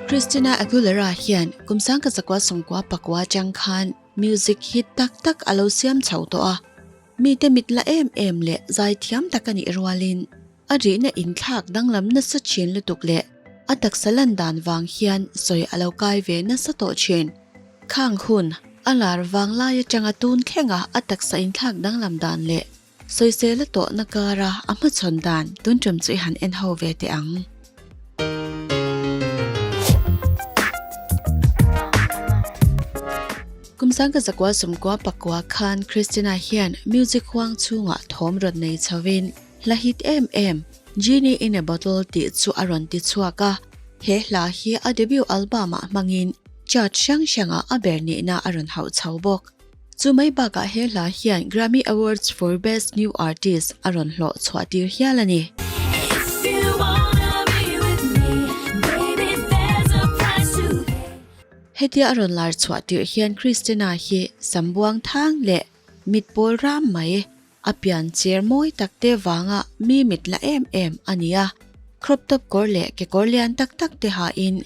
Christina Aguilera hian kum 1994 atang khan music hit tak tak a lo siam chho tawh a. Mite mit la em em leh zaithiam tak a nih rualin a rihna inthlak danglam nasa thin lutuk leh a taksa lan dan vang hian sawi a lo kai ve nasa tawh thin. Khang hun a lar vang lai atanga tun thlenga a taksa inthlak danglam dan leh sawisel a tawhna kara a hmachhawn dan tun tum chu i han en ho ve teh ang. Kum 1994 khan Christina hian music huang chhungah thawm rawn nei chhovin hla hit em em Genie in a Bottle tih chu a rawn ti chhuak a, he hla hi a debut album ah hmangin chart hrang hrangah a ber nihna a rawn hauh chho bawk. Chu mai bakah he hla hian Grammy Awards for Best New Artist a rawn hlawh chhuah tir hial a ni. Hetia a rawn lar chhuah tirh hian Christina hi sambuang thang leh mit pawl ram mai a pian cher mawi tak te vanga mi mit la em em a ni a. Crop top kawr leh kekawr lian tak tak te hain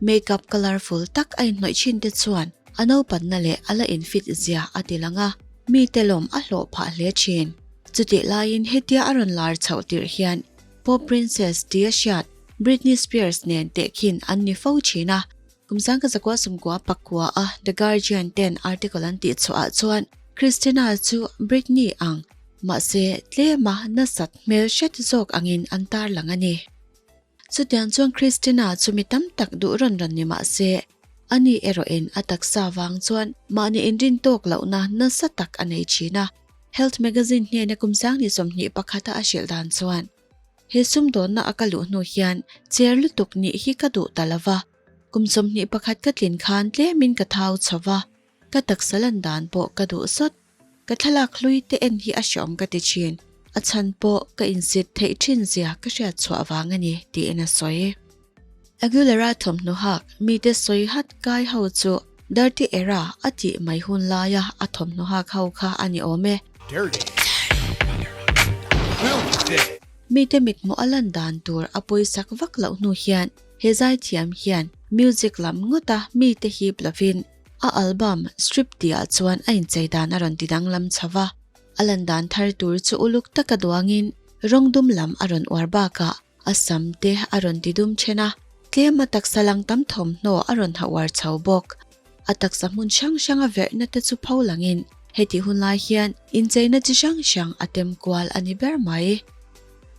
makeup colourful tak a inhnawih thin te chuan a naupanna leh a la infit zia a ti lang a, mite lawm a hlawh phah hle thin. Chutih laiin hetia a rawn lar chhoh tirh hian Pop Princess tia hriat Britney Spears nen tehkhin an ni fo thin a. Kum 1999 a The Guardian ten article an tih chhuah ah chuan Christina chu Britney ang, mahse tlema nasat hmel hret zawk angin an tarlang a ni. Chutiang chuan Christina chu mi tam tak duh rawn rawn ni mahse ani erawhin a taksa vang chuan mahni inrin tawk lohna nasa tak a nei thin a. Health magazine hnena kum 2021 a a hrilh dan chuan, He sumdawnna a ka luh hnu hian cher lutuk nih hi ka duh ta lova, Kum 21 ka tlin khan tlemin ka thau chho va, ka taksa lan dan pawh ka duh sawt. Ka thlalak hlui te en hi a hreawm ka ti thin, a chhan pawh ka insit theih thin zia ka hriat chhuah vang a ni, tiin a sawi. Aguilera thawmhnaw hak mite sawi hat kai ho chu Dirty Era a tih mai hun laia a thawmhnaw hak ho kha a ni awm e. Mite mithmuh a lan dan tur a pawisak vak loh hnu hian He zaithiam hian music lam ngawta mite hip lovin a album Strip tihah chuan a inchei dan a rawn ti danglam chho va. A lan dan thar tur chu uluk taka duangin rawng dum lam a rawn uar bakah a sam te a rawn ti dum then a, tlema taksa lang tam thawmhnaw a rawn ha uar chho bawk. A taksa hmun hrang hranga verhna te chu pho langin hetih hunlai hian incheina chi hrang hrang a tem kual a ni ber mai.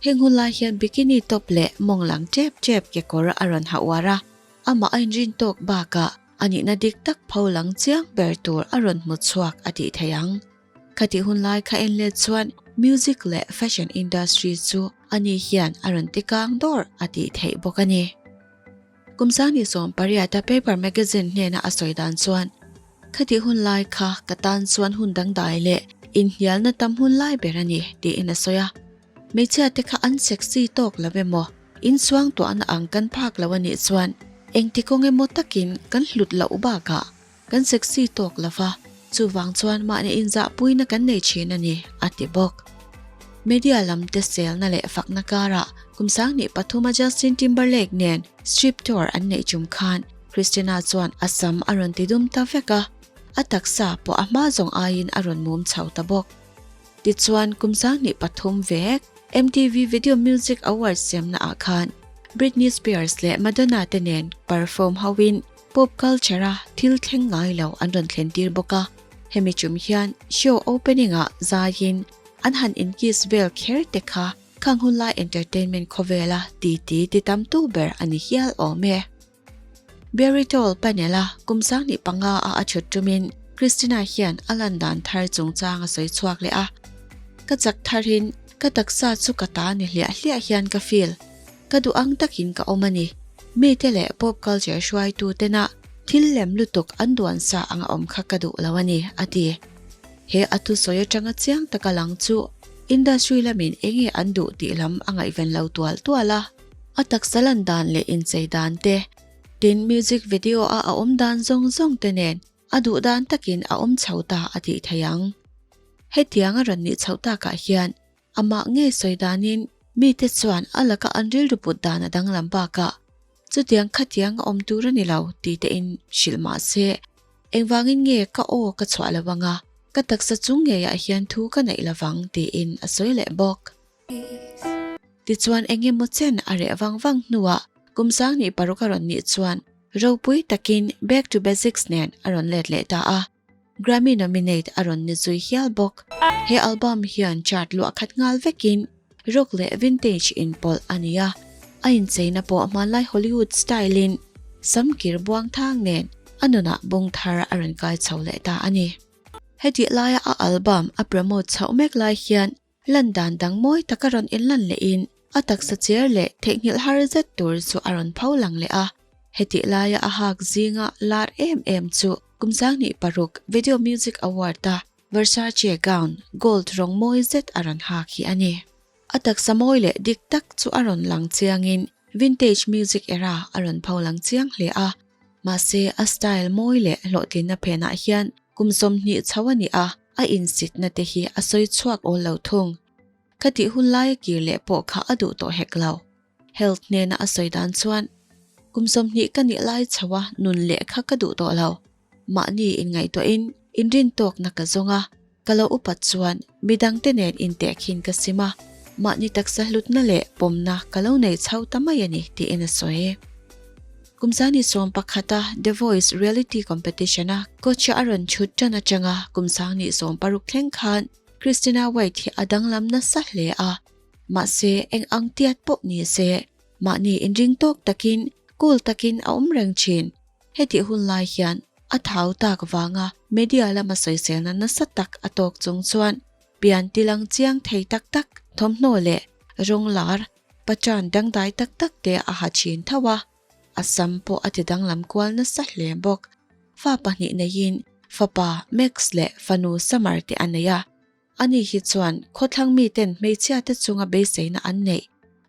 Heng hunlai hian bikini top leh mawng lang tep tep kekawr a rawn ha uar a, amah a inrin tawk bakah a nihna dik tak pho lang chiang ber tur a rawn hmu chhuak a tih theih ang. Khatih hunlai kha en let chuan music leh fashion industry chu ani hian a rawn ti kang dawr a tih theih bawk a ni. Kum 2018 a Paper magazine hnena a sawi dan chuan, Khatih hun lai kha ka tan chuan hun dangdai leh inhnialna tam hun lai ber a ni, tiin a sawi a. Hmeichhia te kha an sexy tawk lo emaw, insuang tuahna ang kan phak lo a nih chuan engti kawng emaw takin kan hlut loh bakah kan sexy tawk lo va, chuvang chuan mahni inzahpuina kan nei thin a ni, a ti bawk. Media lam te selna leh fakna karah kum 2003 a Justin Timberlake nen strip tour an neih chum khan Christina chuan a sam a rawn ti dum ta vek a, a taksa pawh a hma zawng aiin a rawn mum chho ta bawk. Tichuan kum 23 vek MTV Video Music Awards siamna ah khan Britney Spears leh Madonna te nen perform hoin Pop culture a thil thleng ngai lo an rawn thlen tir bawk a, hemi chum hian show opening ah zaiin an han in kiss vel kher te kha khang hun lai entertainment khawvela titi ti tam tu ber a ni hial awm e. Barry Toll panel a kum 25 a a thut tumin Christina hian a lan dan thar chungchang a sawi chhuak leh a, Ka chak tharin ka taksa chu ka ta ni hliah hliah hian ka feel. Ka duh ang takin ka awm a ni. Mite leh pop culture hruaitu tena thil lem lutuk an duan sa anga awm kha ka duh lo a ni, a ti. He a thusawi atanga chiang taka lang chu industry lamin enge an duh tih lam a ngaihven lo tual tual a. A taksa lan dan leh inchei dan te, tin music video a a awm dan zawng zawng te nen a duh dan takin a awm chho ta a tih theih ang. Hetiang a rawn nih chhoh takah hian Amah ngei sawi danin mite chuan a laka an rilru put dan a danglam bakah. Chutiang khatiang a awm tur a ni lo ti te in hrilh mah se, engvangin nge ka aw ka chhuah lo anga ka taksa chung ngeiah hian thu ka neih lovang tiin a sawi leh bawk. Tichuan eng emaw chen a reh vang vang hnuah kum sanghnih paruk a rawn nih chuan ropui takin Back to Basics nen a rawn let leh ta a, Grammy nominate a rawn ni zui hial bawk. He album hian chart luah khat nghal vekin rock leh vintage inpawlh a ni a, a incheina pawh hmanlai Hollywood style-in samkir buang thang nen a nunah bung thar a rawn kai chho leh ta a ni. Hetih laia a album a promote chhoh mek lai hian Lan dan dang mawi tak a rawn inlan lehin a taksa cher leh theihnghilh har zet tur chu a rawn pho lang leh a. Hetih laia a hak zinga lar em em chu kum 26 Video Music Award-a Versace gown gold rawng mawi zet a rawn hak hi a ni. A taksa mawi leh dik tak chu a rawn lang chiangin vintage music era a rawn pho lang chiang hle a. Mahse a style mawi leh hlawhtlinna phenah hian kum 20 chho a ni a. A insitna te hi a sawi chhuak awl lo thung. Ka tih hun laia kir leh pawh kha a duh tawh hek lo. Health hnena a sawi dan chuan, Kum 20 ka nih lai chho a nun leh kha ka duh tawh lo. Mahni inngaihtuahin inrintawkna ka zawng a, ka lo upat chuan midangte nen intehkhin ka sim a, mahni taksa hlutna leh pawmna ka lo nei chho ta mai a ni, tiin a sawi. Kum sani sawm pakhata The Voice reality competition-a coach a rawn chhut tan atanga kum sangni 60 thleng khan Christina White hi a danglam nasa hle a. Mahse, eng ang tiat pawh ni se, mahni inring tawk takin, cool takin a awm reng thin. Hetih hun lai hian a thau tak vanga media lama sawiselna nasa tak a tawk chung chuan pian tilang chiang thei tak tak thawmhnaw leh rawng lar Pachan dangdai tak tak te a ha thin tho a, a sam pawh a ti danglam kual nasa hle bawk. Fa pahnih neiin fapa Max leh fanu Summer te a nei a. Ani hi chuan khawthlang miten hmeichhia te chunga beiseina an neih,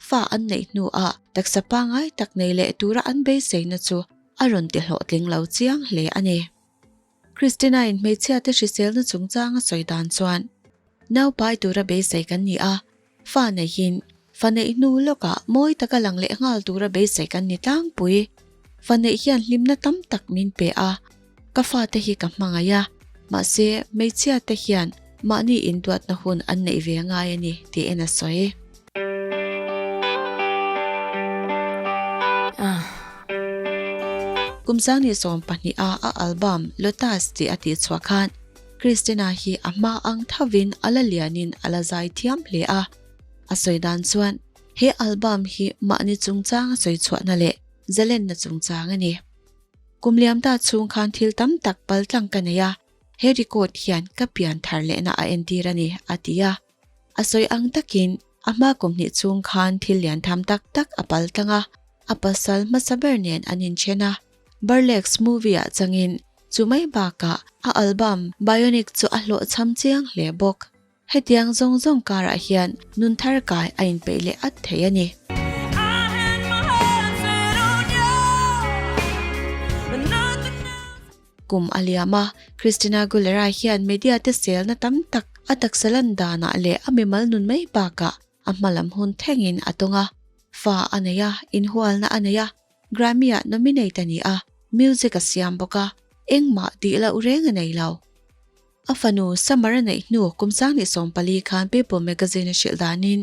fa an neih hnuah taksa pangngai tak nei leh tura an beiseina chu a rawn ti hlawhtling lo chiang hle a ni. Christina-in hmeichhia te hriselna chungchang a sawi dan chuan, Naupai tura beisei kan ni a, Fa neihin, fa neih hnu lawkah mawi taka lang leh nghal tura beisei kan ni tlangpui. Fa neih hian hlimna tam tak min pe a, ka fate hi ka hmangaih a, mahse hmeichhia te hian mahni induatna hun an neih ve ngai a ni, tiin a sawi. Kum 20 a a album Lotus tih a tihchhuah khan, Christina hi a hma ang thovin a la lianin a la zai thiam hle a. A sawi dan chuan he album hi mahni chungchang a sawi chhuahna leh zalenna chungchang a ni. Kum liam ta chhung khan thil tam tak paltlang ka nei a, he record hian ka pian thar lehna a entir a ni, a ti a. A sawi ang takin a hma kum hnih chhung khan thil lian tham tak tak a paltlang a, a pasal hmasa ber nen an inthen a. Burlesque movie-ah changin Chu mai bakah a album Bionic chu a hlawhchham chiang hle bawk. Hetiang zawng zawng karah hian nun thar kai a inpeih leh at thei a ni. Kum a liam a, Christina Aguilera hian media te selna tam tak a taksa lan danah leh a mimal nun mai bakah a hmalam hun thlengin a tawng a. Fa a nei a, inhualna a nei a, Grammy-ah nominate a ni a, music a siam bawk a, engmah tih loh reng a nei lo. A fanu Summer a neih hnu kum 2014 khan People magazine a hrilh danin,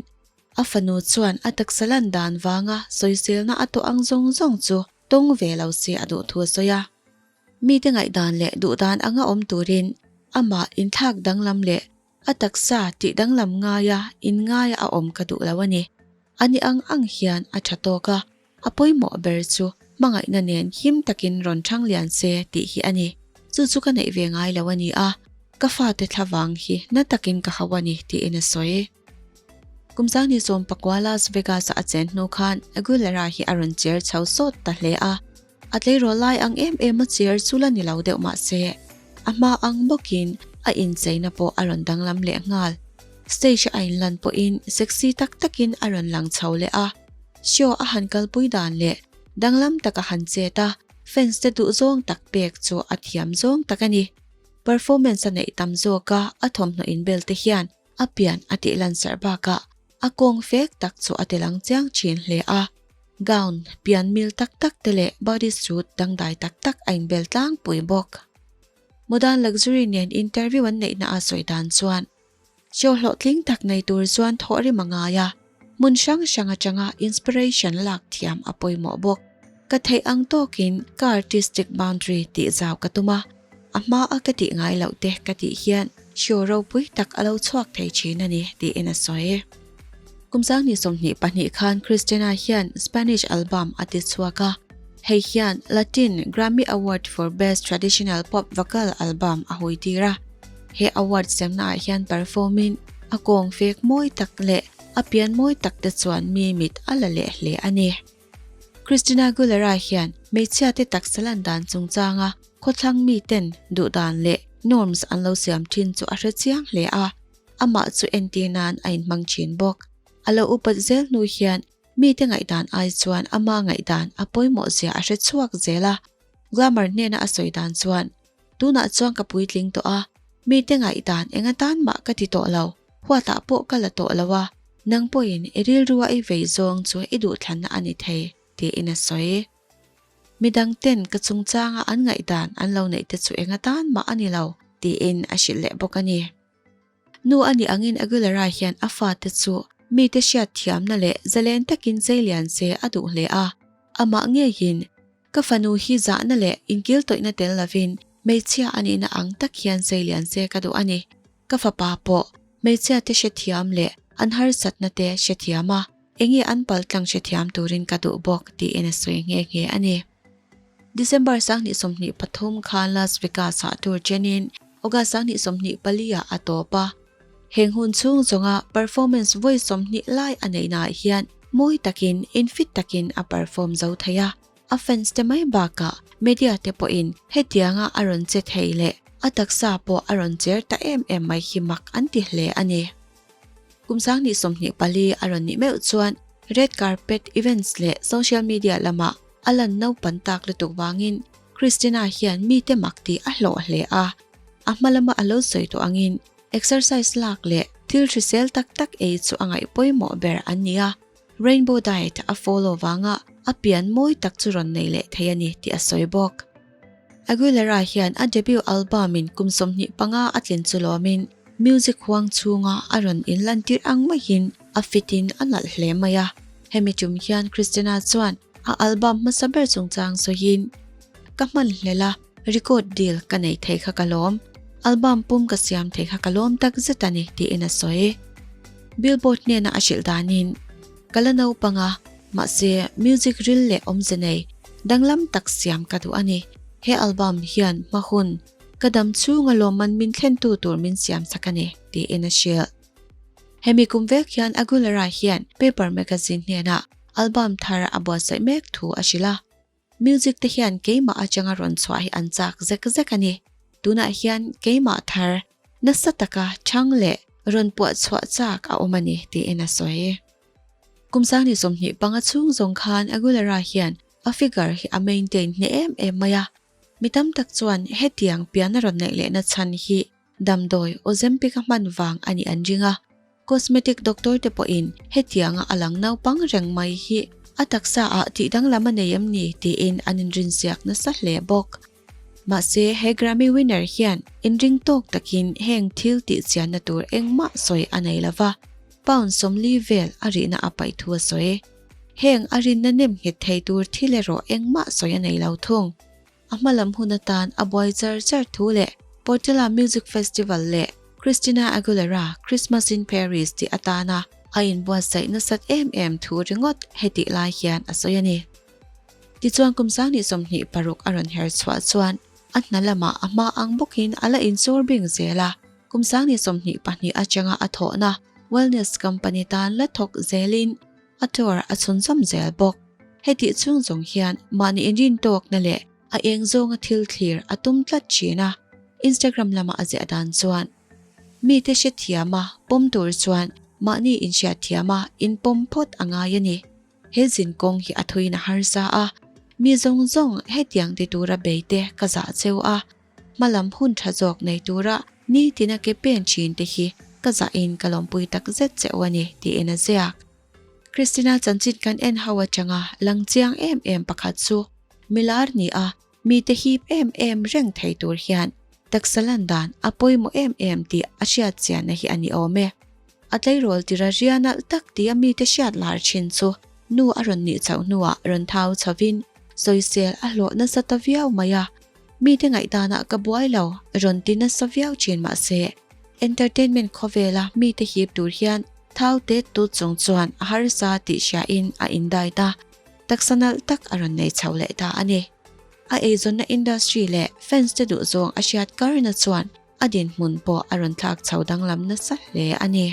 a fanu chuan a taksa lan dan vanga sawiselna a tawh ang zawng zawng chu tawng ve lo se a duh thu a sawi a. Mite ngaihdan leh duhdan anga awm turin amah inthlak danglam leh A taksa tih danglam ngaia inngaia a awm ka duh lo a ni. Ani ang ang hian a tha tawk a, a pawimawh ber chu hmangaihna nen him takin rawn thang lian se tih hi a ni. Chu chu ka neih ve ngai lo a ni a, ka fate thlavang hi na takin ka hau a ni tiin a sawi. Kum 19 Las Vegas-a a chen hnu khan Aguilera hi a rawn cher chho sawt ta hle a. A tleirawl lai ang em em a cher chu la ni lo deuh mahse, a hma ang bawkin a incheina pawh a rawn danglam leh nghal. Stage a inlan pawhin sexy tak takin a rawn lang chho leh a, show a han kalpui dan leh danglam tak a han chet a, fans te duhzawng tak pek chu a thiam zawng tak a ni. Performance a neih tam zawk a, a thawmhnaw inbel te hian a pian a tih lansarh bakah a kawng fek tak chu a ti lang chiang thin hle a. Gown pian mil tak tak te leh body suit dangdai tak tak a inbel tlangpui bawk. Modern Luxury nen interview an neihna a sawi dan chuan show hlawhtling tak nei tur chuan thawhrim a ngai a, hmun hrang hrang atanga inspiration lak thiam a pawimawh bawk. Ka theih ang tawkin ka artistic boundary tih zau ka tum a, a hma a ka tih ngai loh te ka tih hian show ropui tak a lo chhuak thei thin a ni tiin a sawi. Kum sanghnih 22 khan Christina hian Spanish album a ti chhuak a, hei hian Latin Grammy Award for Best Traditional Pop Vocal Album a hui tir a. He award semnaah hian perform in a kawng fek mawi tak leh a pian mawi tak te chuan mi mit a la leh hle a ni. Christina Aguilera hian hmeichhia te taksa lan dan chungchanga khawthlang miten duhdan leh norms an lo siam thin chu a hre chiang hle a. Amah chu entir nan a inhmang thin bawk. A lo upat zel hnu hian mite ngaihdan ai chuan ama ngaihdan a pawimawh zia a hre chhuak zel a. Glamour hnena a sawi dan chuan, Tunah chuan ka puitling tawh a, mite ngaihdan eng atan mah ka ti tawh lo, huatah pawh ka la tawh lo a, nang pawhin i rilrua i vei zawng chu i duhthlanna a ni thei, tiin a sawi. Midang ten ka chungchanga an ngaihdan an lo neih te chu eng atan mah a ni lo, tiin a hrilh leh bawk a ni. Nu a nih angin Aguilera hian a fate chu mite hriat thiamna leh zalen takin zeilian se a duh hle a, amah ngeiin ka fanu hi zahna leh inkiltawihna tel lovin hmeichhia a nihna ang tak hian zeilian se ka duh a ni. Ka fapa pawh hmeichhia te hrethiam leh an harsatna te hrethiam a, enge an paltlang hrethiam turin ka duh bawk tiin a sawi nghe nghe a ni. December 2023 khan Las Vegas ah tour chenin August 2024 ah a tawp a. Heng hun chhung zawnga performance vawi 20 lai a neihnaah hian mawi takin infit takin a perform zo thei a. A fans te mai bakah media te pawhin hetianga a rawn che thei leh a taksa pawh a rawn cher ta em em mai hi mak an ti hle a ni. Kum 2024 a rawn nih meuh chuan red carpet events leh social media lamah a lan naupan tak lutuk vangin Christina hian mite mak tih a hlawh hle a. A hma lama a lo sawi tawh angin exercise lak leh thil hrisel tak tak ei chu a ngaih pawimawh ber an ni a. Rainbow Diet a follow vanga a pian mawi tak chu rawn nei leh thei a ni tih a sawi bawk. Aguilera hian a debut album in kum 25 a tlin chu lawmin music huang chhunga a rawn inlantir ang maiin a fit in a nalh hle mai a. Hemi tum hian Christina chuan a album hmasa ber chungchang sawiin, Ka hman hlel a, record deal ka nei thei kha ka lawm. Album pum ka siam thei kha ka lawm tak zet a ni, tiin a sawi. Billboard hnena a hrilh danin, Ka la naupang a, mahse music ril leh awmze nei danglam tak siam ka duh a ni. He album hian hma hun ka dam chhunga lawmman min thlentu tur min siam sak a ni, tiin a hrilh. Hemi kum vek hian Aguilera hian Paper magazine hnenah album thar a buatsaih mek thu a hrilh a. Music te hian keimah atanga rawn chhuah hi an chak zek zek a ni. Tunah hian keimah thar nasa taka chhang leh rawn puah chhuah chak a awm a ni, tiin a sawi. Kum 2025 chhung zawng khan Aguilera hian a figure hi a maintain hneh em em mai a. Mi tam tak chuan hetiang pian a rawn neih lehna chhan hi Damdawi Ozempic a hman vang a nih an ring a, cosmetic doctor te pawhin hetianga a lang naupang reng mai hi a taksa ah tih danglam a nei em ni tiin an inrinsiak nasa hle bawk. Mahse, he Grammy winner hian inring tawk takin heng thil tih chianna tur engmah sawi a nei lova, pound 40 vel a rihna a paih thu a sawi. Heng a rinna nem nghet thei tur thil erawh engmah sawi a nei lo thung. A hma lam hun atan a buai char char thu leh Portela Music Festival leh Christina Aguilera Christmas in Paris tih atana a inbuatsaih nasat em em thu ringawt hetih lai hian a sawi a ni. Tichuan kum 2026 a rawn her chhuah chuan a hna lamah a hma ang bawkin a la insawr bing zel a, kum 2022 atanga a thawhna wellness company tan la thawk zelin a tour a chhunzawm zel bawk. Hetih chhung zawng hian mahni inrintawkna leh a eng zawnga thil thlir a tum tlat thin a, Instagram lama a ziah dan chuan, Mite hrethiam a pawm tur chuan mahni inhriatthiam a inpawm phawt a ngai a ni. He zinkawng hi a thuin a harsa a, mi zawng zawng hetiang ti tura beite ka zah cheu a, hmalam hun tha zawk nei tura nitina ke pen thin te hi ka zahin ka lawmpui takzet che u a ni, tiin a ziak. Christina chanchin kan en ho atanga lang chiang em em pakhat chu milar ni a mite hip em em reng thei tur hian taksa lan dan a pawimawh em em tih a hriat chianna hi a ni awm e. A tleirawl tira ria nalh tak tia mite hriat lar thin chu nu a rawn nih chauh hnuah rawn thau chhovin sawisel a hlawh nasa ta viau mai a, mite ngaihdanah ka buai lo rawn ti nasa viau thin mahse entertainment khawvela mite hip tur hian thau tet tut chung chuan a harsa tih hriain a indait a, taksa nalh tak a rawn nei chho leh ta a ni. A eizawnna industry leh fans te duhzawng a hriat karna chuan a dinhmun pawh a rawn thlak chho danglam nasa hle a ni.